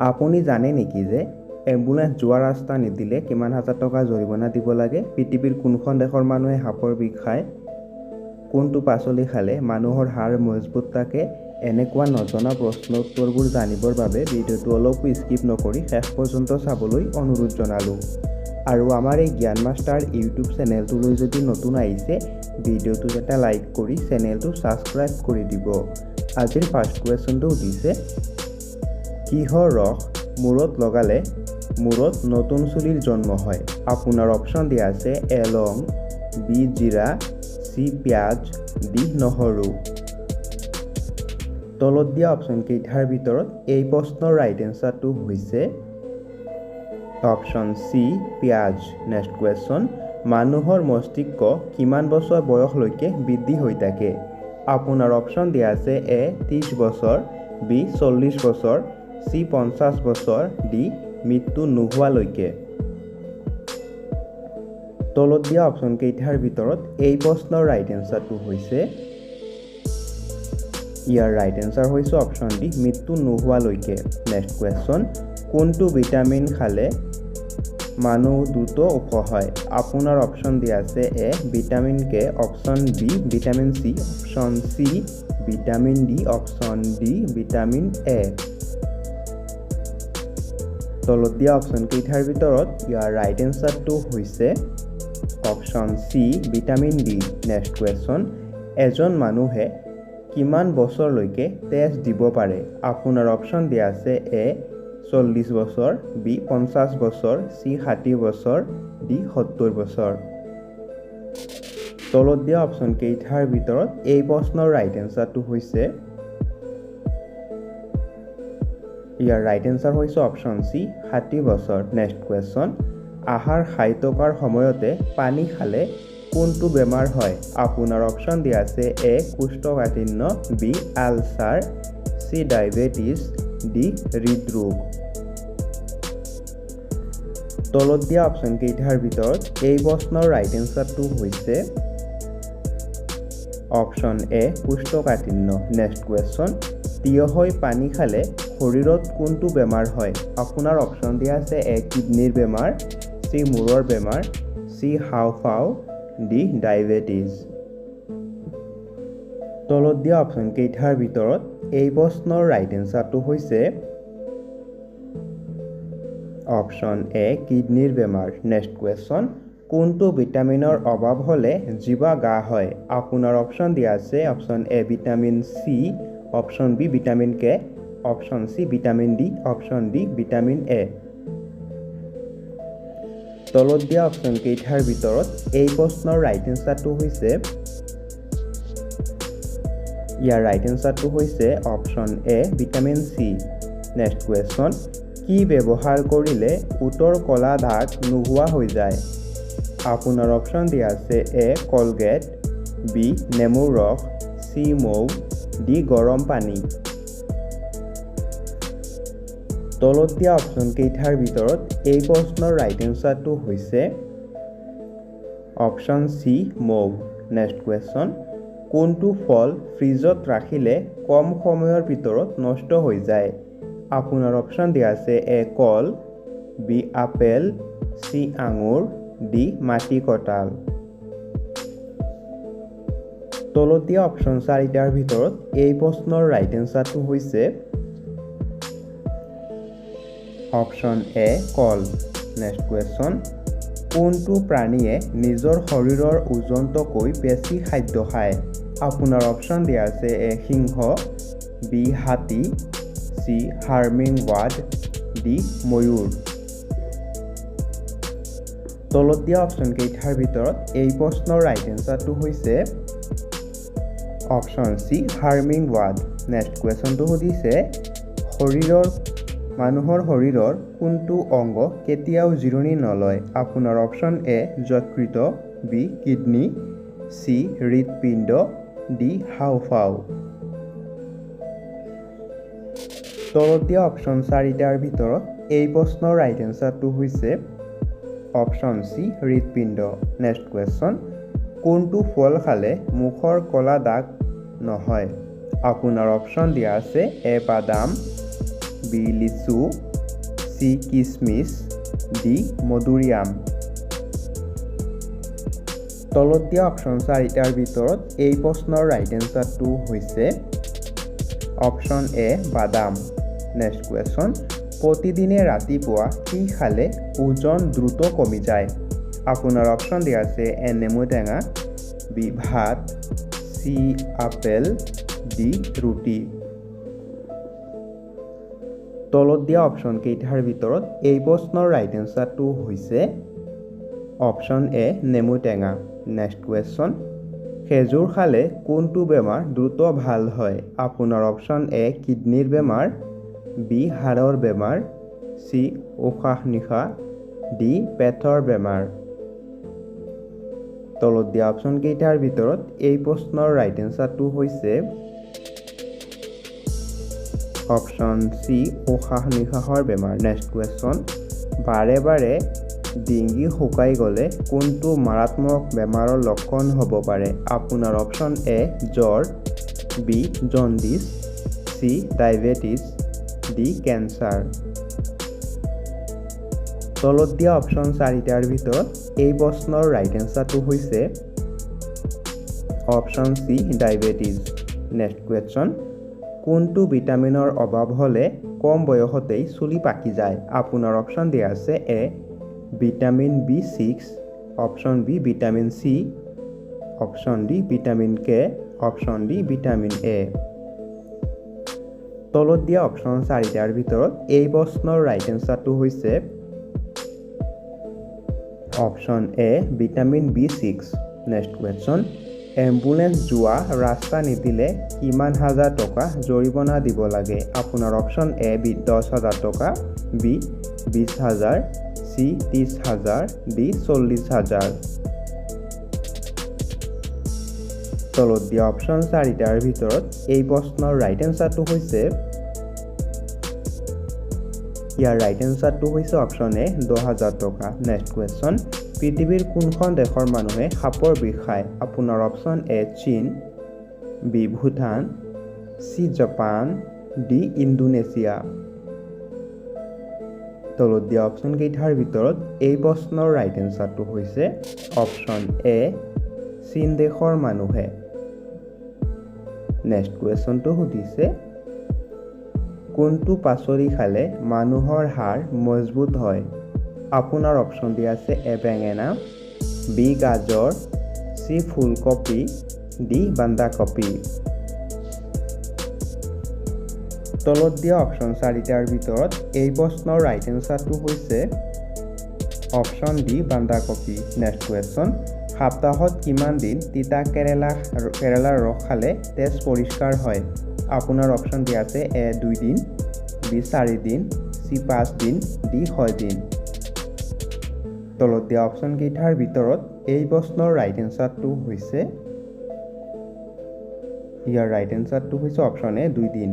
আপুনি জানে নেকি যে এম্বুলেঞ্চ যোৱা ৰাস্তা নিদিলে কিমান হাজাৰ টকা জৰিমনা দিব লাগে? পৃথিৱীৰ কোনখন দেশৰ মানুহে সাপৰ বিষ খায়? কোনটো পাচলি খালে মানুহৰ হাড় মজবুত থাকে? এনেকুৱা নজনা প্ৰশ্ন উত্তৰবোৰ জানিবৰ বাবে ভিডিঅ'টো অলপো স্কিপ নকৰি শেষ পৰ্যন্ত চাবলৈ অনুৰোধ জনালোঁ। আৰু আমাৰ এই জ্ঞান মাষ্টাৰ ইউটিউব চেনেলটোলৈ যদি নতুন আহিছে, ভিডিঅ'টোত এটা লাইক কৰি চেনেলটো ছাবস্ক্ৰাইব কৰি দিব। আজিৰ ফাৰ্ষ্ট কুৱেশ্যনটো সুধিছে, কিহৰ ৰস মূৰত লগালে মূৰত নতুন চুলিৰ জন্ম হয়? আপোনাৰ অপশ্যন দিয়া আছে এ লং, বি জিৰা, চি পিঁয়াজ, ডি নহৰু। তলত দিয়া অপশ্যনকেইটাৰ ভিতৰত এই প্ৰশ্নৰ ৰাইট এনচাৰটো হৈছে অপশ্যন চি পিঁয়াজ। নেক্সট কুৱেশ্যন, মানুহৰ মস্তিষ্ক কিমান বছৰ বয়সলৈকে বৃদ্ধি হৈ থাকে? আপোনাৰ অপশ্যন দিয়া আছে এ 30 বছৰ, বি 40 বছৰ, চি 50 বছৰ, ডি মৃত্যু নোহোৱালৈকে। তলত দিয়া অপশ্যনকেইটাৰ ভিতৰত এই প্ৰশ্নৰ ৰাইট এনচাৰটো হৈছে, ইয়াৰ ৰাইট এনচাৰ হৈছে অপশ্যন ডি মৃত্যু নোহোৱালৈকে। নেক্সট কুৱেশ্যন, কোনটো ভিটামিন খালে মানুহ দ্ৰুত ওখ হয়? আপোনাৰ অপশ্যন দিয়া আছে A vitamin K, option B vitamin C, option C vitamin D, option D vitamin A. তলত দিয়া অপশ্যন কেইটাৰ ভিতৰত ইয়াৰ ৰাইট এনচাৰটো হৈছে option C vitamin D. Next question, এজন মানুহে কিমান বছৰলৈকে তেজ দিব পাৰে? আপোনাৰ অপশ্যন দিয়া আছে এ 40 বছৰ, বি 50 বছৰ, চি 60 বছৰ, ডি 70 বছৰ। তলত দিয়া অপশ্যন কেইটাৰ ভিতৰত এই প্ৰশ্নৰ ৰাইট এনচাৰটো হৈছে, ইয়াৰ ৰাইট এনচাৰ হৈছে অপশ্যন চি 60 বছৰ। নেক্সট কুৱেশ্যন, আহাৰ খাই থকাৰ সময়তে পানী খালে কোনটো বেমাৰ হয়? আপোনাৰ অপশ্যন দিয়া আছে এ কোষ্ঠকাঠিন্য, B ulcer, C diabetes, D হৃদৰোগ। তলত দিয়া অপশ্যন কেইটাৰ ভিতৰত এই প্ৰশ্নৰ ৰাইট এনচাৰটো হৈছে অপশ্যন এ কোষ্ঠকাঠিন্য। নেক্সট কুৱেশ্যন, তিয়ঁহৰ পানী খালে শৰীৰত কোনটো বেমাৰ হয়? আপোনাৰ অপশ্যন দিয়া আছে এ কিডনীৰ বেমাৰ, চি মূৰৰ বেমাৰ, চি হাওঁফাওঁ, ডি ডায়েবেটিছ। তলত দিয়া অপশ্যন কেইটাৰ ভিতৰত এই প্ৰশ্নৰ ৰাইট এনচাৰটো হৈছে অপশ্যন এ কিডনীৰ বেমাৰ। নেক্সট কুৱেশ্যন, কোনটো ভিটামিনৰ অভাৱ হ'লে জিভা ঘাঁ হয়? আপোনাৰ অপশ্যন দিয়া আছে option A vitamin C, option B vitamin K, option C vitamin D, option D vitamin A. তলত দিয়া অপশ্যন কেইটাৰ ভিতৰত এই প্ৰশ্নৰ ৰাইট এনচাৰটো হৈছে, ইয়াৰ ৰাইট এনচাৰটো হৈছে option A vitamin C. Next question, কি ব্যৱহাৰ কৰিলে ওঁঠৰ ক'লা দাগ নোহোৱা হৈ যায়? আপোনাৰ অপশ্যন দিয়া আছে এ কলগেট, বি নেমুৰ ৰস, চি মৌ, ডি গৰম পানী। তলত দিয়া অপশ্যন কেইটাৰ ভিতৰত এই প্ৰশ্নৰ ৰাইট এনচাৰটো হৈছে অপশ্যন চি মৌ। নেক্সট কুৱেশ্যন, কোনটো ফল ফ্ৰিজত ৰাখিলে কম সময়ৰ ভিতৰত নষ্ট হৈ যায়? আপোনাৰ অপশ্যন দিয়া আছে এ কল, বি আপেল, চি আঙুৰ, ডি মাটি কঁঠাল। তলত দিয়া অপশ্যন চাৰিটাৰ ভিতৰত এই প্ৰশ্নৰ ৰাইট এনচাৰটো হৈছে option A call. Next question, কোনটো প্ৰাণীয়ে নিজৰ শৰীৰৰ ওজনতকৈ বেছি খাদ্য খায়? আপোনাৰ অপশ্যন দিয়া আছে এ সিংহ, বি হাতী, চি হামিং বাৰ্ড, ডি ময়ূৰ। তলত দিয়া অপশ্যন কেইটাৰ ভিতৰত এই প্ৰশ্নৰ ৰাইট এনচাৰটো হৈছে option C humming bird. Next কুৱেশ্যনটো সুধিছে, মানুহৰ শৰীৰৰ কোনটো অংগ কেতিয়াও জিৰণি নলয়? আপোনাৰ অপশ্যন এ যকৃত, বি কিডনী, চি হৃদপিণ্ড, ডি হাওঁফাওঁ। তলত দিয়া অপশ্যন চাৰিটাৰ ভিতৰত এই প্ৰশ্নৰ ৰাইট এনচাৰটো হৈছে অপশ্যন চি হৃদপিণ্ড। নেক্সট কুৱেশ্যন, কোনটো ফল খালে মুখৰ ক'লা দাগ নহয়? আপোনাৰ অপশ্যন দিয়া আছে এ বাদাম, বি লিচু, চি কিচমিচ, ডি মধুৰিআম। তলত দিয়া অপশ্যন চাৰিটাৰ ভিতৰত এই প্ৰশ্নৰ ৰাইট এনচাৰটো হৈছে অপশ্যন এ বাদাম। নেক্সট কুৱেশ্যন, প্ৰতিদিনে ৰাতিপুৱা কি খালে ওজন দ্ৰুত কমি যায়? আপোনাৰ অপশ্যন দিয়া আছে এ নেমু টেঙা, বি ভাত, চি আপেল, ডি ৰুটি। তলত দিয়া অপশ্যন কেইটাৰ ভিতৰত এই প্ৰশ্নৰ ৰাইট এনচাৰটো হৈছে অপশ্যন এ নেমু টেঙা। নেক্সট কুৱেশ্যন, খেজুৰ খালে কোনটো বেমাৰ দ্ৰুত ভাল হয়? আপোনাৰ অপশ্যন এ কিডনীৰ বেমাৰ, বি হাড়ৰ বেমাৰ, চি উশাহ নিশাহ, ডি পেটৰ বেমাৰ। তলত দিয়া অপশ্যন কেইটাৰ ভিতৰত এই প্ৰশ্নৰ ৰাইট এনচাৰটো হৈছে অপশ্যন চি উশাহ নিশাহৰ বেমাৰ। নেক্সট কুৱেশ্যন, বাৰে বাৰে ডিঙি শুকাই গ'লে কোনটো মাৰাত্মক বেমাৰৰ লক্ষণ হ'ব পাৰে? আপোনাৰ অপশ্যন এ জ্বৰ, B jaundice, C diabetes, D cancer. তলত দিয়া অপশ্যন চাৰিটাৰ ভিতৰত এই প্ৰশ্নৰ ৰাইট এনচাৰটো হৈছে option C diabetes. Next question, কোনটো ভিটামিনৰ অভাৱ হ'লে কম বয়সতেই চুলি পাকি যায়? আপোনাৰ অপশ্যন দিয়া আছে A vitamin B6, option B vitamin C, option D vitamin K, option D vitamin A. তলত দিয়া অপশ্যন চাৰিটাৰ ভিতৰত এই প্ৰশ্নৰ ৰাইট এনচাৰটো হৈছে option A vitamin B6। Next question, ambulance যোৱা ৰাস্তা নিদিলে কিমান হাজাৰ টকা জৰিমনা দিব লাগে? আপোনাৰ অপশ্যন এ বি 10,000 টকা, বি 20,000, চি 30,000, ডি 40,000। তলত দিয়া অপশ্যন চাৰিটাৰ ভিতৰত এই প্ৰশ্নৰ ৰাইট এনচাৰটো হৈছে ইয়াৰ ৰাইট এনচাৰটো হৈছে অপশ্যন এ 10,000 টকা। নেক্সট কুৱেশ্যন, পৃথিৱীৰ কোনখন দেশৰ মানুহে সাপৰ বিষ খায়? আপোনাৰ অপশ্যন এ চীন, B Bhutan, C Japan, D Indonesia. তলত দিয়া অপশ্যন কেইটাৰ ভিতৰত এই প্ৰশ্নৰ ৰাইট এনচাৰটো হৈছে অপশ্যন এ চীন দেশৰ মানুহে। নেক্সট কুৱেশ্যনটো সুধিছে, কোনটো পাচলি খালে মানুহৰ হাড় মজবুত হয়? আপোনাৰ অপশ্যন দিয়া আছে এ বেঙেনা, বি গাজৰ, চি ফুলকবি, ডি বন্ধাকবি। তলত দিয়া অপশ্যন চাৰিটাৰ ভিতৰত এই প্ৰশ্নৰ ৰাইট এনচাৰটো হৈছে অপশ্যন ডি বন্ধাকবি। নেক্সট কুৱেশ্যন, সপ্তাহত কিমান দিন তিতা কেৰেলাৰ ৰস খালে তেজ পৰিষ্কাৰ হয়? আপোনাৰ অপশ্যন দিয়া আছে এ 2 দিন, বি 4 দিন, চি 5 দিন, ডি 6 দিন। তলত দিয়া অপশ্যন কেইটাৰ ভিতৰত এই প্ৰশ্নৰ ৰাইট এনচাৰটো হৈছে ইয়াৰ ৰাইট এনচাৰটো হৈছে অপশ্যন এ 2 দিন।